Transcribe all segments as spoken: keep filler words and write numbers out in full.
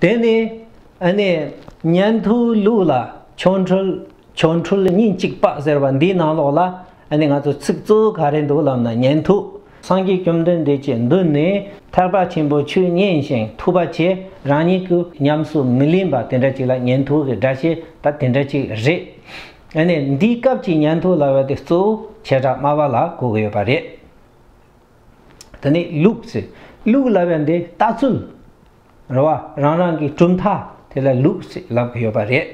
དེ་ནས་ཨ་ནི་ཉན་ཐོས་ལུགས་ལ་ཆོ་འཕྲུལ་ཆོ་འཕྲུལ་ཉིན་གཅིག་པ་ཟེར་བ་འདིའི་ནང་ལོགས་ལ་ཨ་ནི་ང་ཚོ་ཚིག་གཙོ་བོ་ག་རེ་འདུག་ལབ་ན། ཉན་ཐོས། སངས་རྒྱས་བཅོམ་ལྡན་འདས་ཀྱི་མདུན་ནས་ཐེག་པ་ཆེན་པོའི་ཆོས་ཉན་ཞིང་ཐོས་པ་བྱས། རང་ཉིད་ཀྱིས་ཉམས་སུ་མི་ལེན་པ་དེ་འདྲ་ཅིག་ལ་ཉན་ཐོས་ཀྱི་སྒྲ་བཤད་ད་དེ་འདྲ་ཅིག་རེད། ཨ་ནི་འདིའི་སྐབས་ཀྱི་ཉན་ཐོས་ལབ་པ་དེ་གཙོ་བོ་བྱེ་བྲག་སྨྲ་བ་ལ་གོ་གི་ཡོད་པ་རེད། དེ་ནས་ལུགས་ཟེར། ལུགས་ལབ་པ་འདི་ལྟ་ཚུལ་རེད་བ། རང་རང་གི་གྲུབ་མཐའ་དེ་ལ་ལུགས་ཟེར་ལབ་ཀྱི་ཡོད་པ་རེད།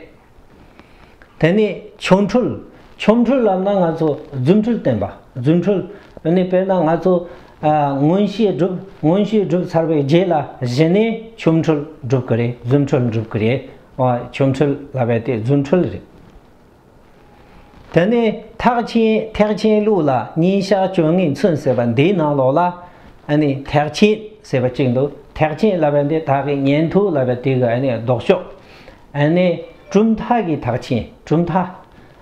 དེ་ནས་ཆོ་འཕྲུལ། ཆོ་འཕྲུལ་ལབ་ན་ང་ཚོ་རྫུ་འཕྲུལ་བསྟན་པ། རྫུ་འཕྲུལ། དེ་ནས་དཔེར་ན་ང་ཚོ་ཨ་མངོན་ཤེས་སྒྲུབ། མངོན་ཤེས་སྒྲུབ་ཚར་བའི་རྗེས་ལ་གཞི་ནས་ཆོ་འཕྲུལ་སྒྲུབ་ཀྱི་རེད། རྫུ་འཕྲུལ་སྒྲུབ་ཀྱི་རེད། ཨ་ཆོ་འཕྲུལ་ལབ་པ་དེ་རྫུ་འཕྲུལ་རེད། དེ་ནས་ཐེག་ཆེན། ཐེག་ཆེན་ལུགས་ལ་ཉིན་ཞག་བཅོ་ལྔའི་མཚོན་ཟེར་བ་འདིའི་ནང་ལོགས་ལ་ཨ་ནི་ཐེག་ཆེན་ཟེར་བ་གཅིག་འདུག་ཐེག་ཆེན་ལབ་པ་འདི་ད་གི་ཉན་ཐོས་ལབ་པ་དེ་གི་ཨ་ནི་ལྡོག་ཕྱོགས། ཨ་ནི་གྲུབ་མཐའ་གི་ཐེག་ཆེན། གྲུབ་མཐའ།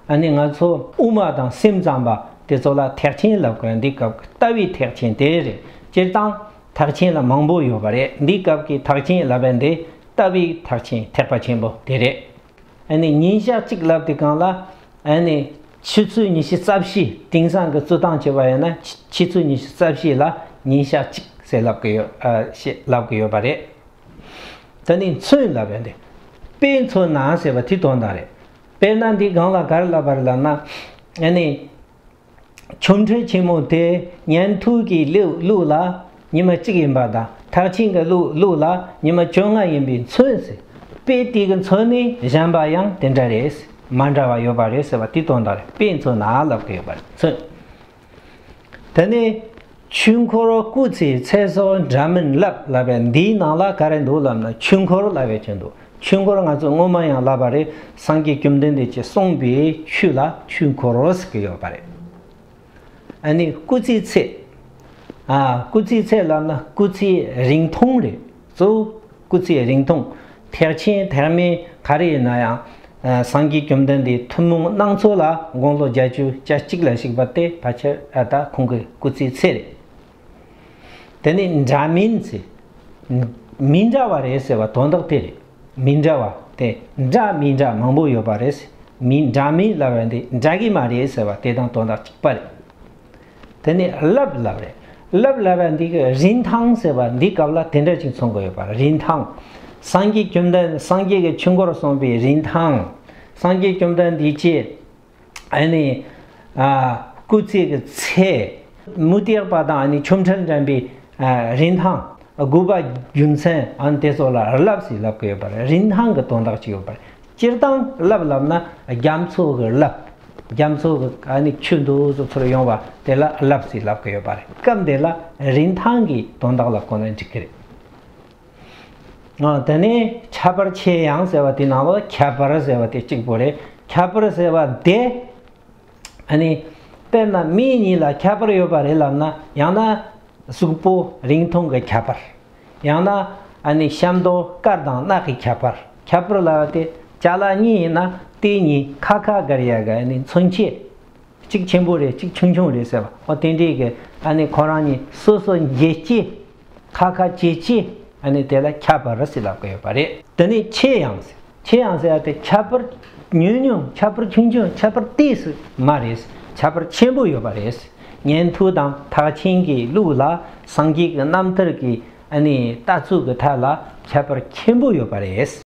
ཨ་ནི་ང་ཚོ་དབུ་མ་དང་སེམས་ཙམ་པ་དེ་ཚོ་ལ་ཐེག་ཆེན་ལབ་དགོས། འདི་སྐབས་ཀྱི་ལྟ་བའི་ཐེག་ཆེན་དེ་རེད། སྤྱིར་བཏང་ཐེག་ཆེན་ལ་མང་པོ་ཡོད་པ་རེད། འདི་སྐབས་ཀྱི་ཐེག་ཆེན་ལབ་པ་འདི་ལྟ་བའི་ཐེག་ཆེན་ཐེག་པ་ཆེན་པོ་དེ་རེད། ཨ་ནི་ཉིན་ཞག་གཅིག་ལབ་དུས་སྒང་ལ་ཨ་ནི་ཆུ་ཚོད་ཉི་ཤུ་རྩ་བཞི། དེང་སང་གི་རྩོད་སྟངས་བྱས་པ་ཡིན་ན་ཆུ་ཆུ་ཚོད་ཉི་ཤུ་རྩ་བཞི་ལ་ཉིན་ཞག་གཅིག་ཟེར་ལབ་ཀྱི་ཡོད། ཨ་ཞེས་ལབ་ཀྱི་ཡོད་པ་རེད། དེ་ནས་མཚོན་ལབ་པ་འདི་དཔེས་མཚོན་ན་ཟེར་བ་དེ་དོན་དག་རེད། དཔེར་ན་འདི་སྒང་ལ་ག་རེ་ལབ་པ་རེད་ལབ་ན། ཨ་ནི་ཆོ་འཕྲུལ་ཆེན་མོ་དེ་ཉན་ཐོས་ཀྱི་ལུགས་ལུགས་ལ་ཉི་མ་གཅིག་ཡིན་པ་དང་ཐེག་ཆེན་གྱི་ལུགས་ལུགས་ལ་ཉི་མ་བཅོ་ལྔ་ཡིན་པས་མཚོན་ཟེར། དཔེ་དེ་གི་མཚོན་ནི་གཞན་པ་ཡང་དེ་འདྲ་རེད། མ་འདྲ་བ་ཡོད་པ་རེད་ཟེར་བ་དེ་དོན་དག་རེད། དཔེས་མཚོན་ན་ལབ་ཀྱི་ཡོད་པ་རེད། མཚོན། དེ་ནས་ཆོས་འཁོར་སྐུལ་ཚིག་ཚེ་སྲོག་འདྲ་མིན་བསླབ་ལབ་པའི་འདིའི་ནང་ལ་ག་རེ་འདུག་ལབ་ན། ཆོས་འཁོར་ལབ་པའི་ཆེད་དུ། ཆོས་འཁོར་ང་ཚོ་སྔོན་མ་ཡང་ལབ་པ་རེད། སངས་རྒྱས་བཅོམ་ལྡན་འདས་ཀྱིས་གསུངས་པའི་ཆོས་ལ་ཆོས་འཁོར་ཟེར་གྱི་ཡོད་པ་རེད། ཨ་ནི་སྐུལ་ཚིག་ཚེ། ཨ་སྐུལ་ཚིག་ཚེ་ལབ་ན་སྐུལ་ཚིག་རིང་ཐུང་རེད། གཙོ་བོ་སྐུལ་ཚིག་རིང་ཐུང་། ཐེག་ཆེན་ཐེག་དམན་ག་རེ་ཡིན་ན་ཡང་། ཨ་སངས་རྒྱས་བཅོམ་ལྡན་འདས་ཐུན་མོང་སྣང་ཚུལ་ལ་དགུང་ལོ་བརྒྱད་ཅུ་གྱ་གཅིག་ལ་གཤེགས་པ་དེ་ཕལ་ཆེར་ཨ་ད་ཁོང་གི་སྐུལ་ཚིག་ཚེ་རེད། དེ་ནས་འདྲ་མིན་ཚེ། མི་འདྲ་བ་རེད་ཟེར་བ་དོན་དག་དེ་རེད། མི་འདྲ་བ་དེ་འདྲ་མི་འདྲ་མང་པོ་ཡོད་པ་རེད། མི་འདྲ་མིན་ལབ་པ་འདི་འདྲ་གི་མ་རེད་ཟེར་བ་དེ་དང་དོན་དག་གཅིག་པ་རེད། དེ་ནས་བསླབ་ལབ་རེད། བསླབ་ལབ་པ་འདི་གི་རིན་ཐང་ཟེར་བ་འདི་སྐབས་ལ་དེ་འདྲ་ཅིག་མཚོན་དགོས་ཡོད་པ་རེད། རིན་ཐང་། སངས་རྒྱས་བཅོམ་ལྡན། སངས་རྒྱས་ཀྱི་ཆོས་འཁོར་གསུངས་པའི་རིན་ཐང་། སངས་རྒྱས་བཅོམ་ལྡན་འདས་ཀྱིས་ཨ་ནི་ཨ་སྐུལ་ཚིག་གི་ཚེ། མུ་སྟེགས་པ་དང་ཨ་ནི་ཆོ་འཕྲུལ་འགྲན་པའི་ཨ་རིན་ཐང་། དགོས་པ་རྒྱུ་མཚན། ཨ་ནི་དེ་ཚོ་ལ་བསླབ་ཟེར་ལབ་ཀྱི་ཡོད་པ་རེད། རིན་ཐང་གི་དོན་དག་ཅིག་ཡོད་པ་རེད། སྤྱིར་བཏང་བསླབ་ལབ་ན་རྒྱ་མཚོ་གི་རླབས། རྒྱ་མཚོ་གི་ཨ་ནི་ཆུ་འདུག་སེ་ཚུར་ཡོང་བ་དེ་ལ་བསླབ་ཟེར་ལབ་ཀྱི་ཡོད་པ་རེད། སྐབས་འདི་ལ་རིན་ཐང་གི་དོན་དག་ལ་གོ་ན་འགྲིག་གི་རེད། ཨ་དེ་ནས་ཁྱད་པར་ཆེ་ཡང་ཟེར་བ་དེ་ནང་ལ་ཁྱད་པར་ཟེར་བ་དེ་གཅིག་པོ་རེད། ཁྱད་པར་ཟེར་བ་དེ་ཨ་ནི་དཔེར་ན་མི་གཉིས་ལ་ཁྱད་པར་ཡོད་པ་རེད་ལབ་ན། ཡང་ན་གཟུགས་པོ་རིང་ཐུང་གི་ཁྱད་པར། ཡང་ན་ཨ་ནི་ཤ་མདོག་དཀར་དང་ནག་གི་ཁྱད་པར། ཁྱད་པར་ལབ་པ་དེ་ཅ་ལག་གཉིས་ཡིན་ན་དེ་གཉིས་ཁ་ཁ་བགར་ཡ་གི་ཨ་ནི་མཚོན་བྱེད། གཅིག་ཆེན་པོ་རེད། གཅིག་ཆུང་ཆུང་རེད་ཟེར་བ། འོ་དེ་འདྲའི་གི་ཨ་ནི་ཁོ་རང་གཉིས་སོ་སོ་འབྱེད་བྱེད། ཁ་ཁ་འབྱེད་བྱེད། ཨ་ནི་དེ་ལ་ཁྱད་པར་ཟེར་ལབ་ཀྱི་ཡོད་པ་རེད། དེ་ནས་ཆེ་ཡང་ཟེར། ཆེ་ཡང་ཟེར་བ་དེ་ཁྱད་པར་ཉུང་ཉུང་། ཁྱད་པར་ཆུང་ཆུང་། ཁྱད་པར་ཏོག་ཙམ་མ་རེད། ཁྱད་པར་ཆེན་པོ་ཡོད་པ་རེད། ཉན་ཐོས་དང་ཐེག་ཆེན་གྱི་ལུགས་ལ་སངས་རྒྱས་ཀྱི་རྣམ་ཐར་གྱི་ཨ་ནི་ལྟ་ཚུལ་གྱི་ཐད་ལ་ཁྱད་པར་ཆེན་པོ་ཡོད་པ་རེད།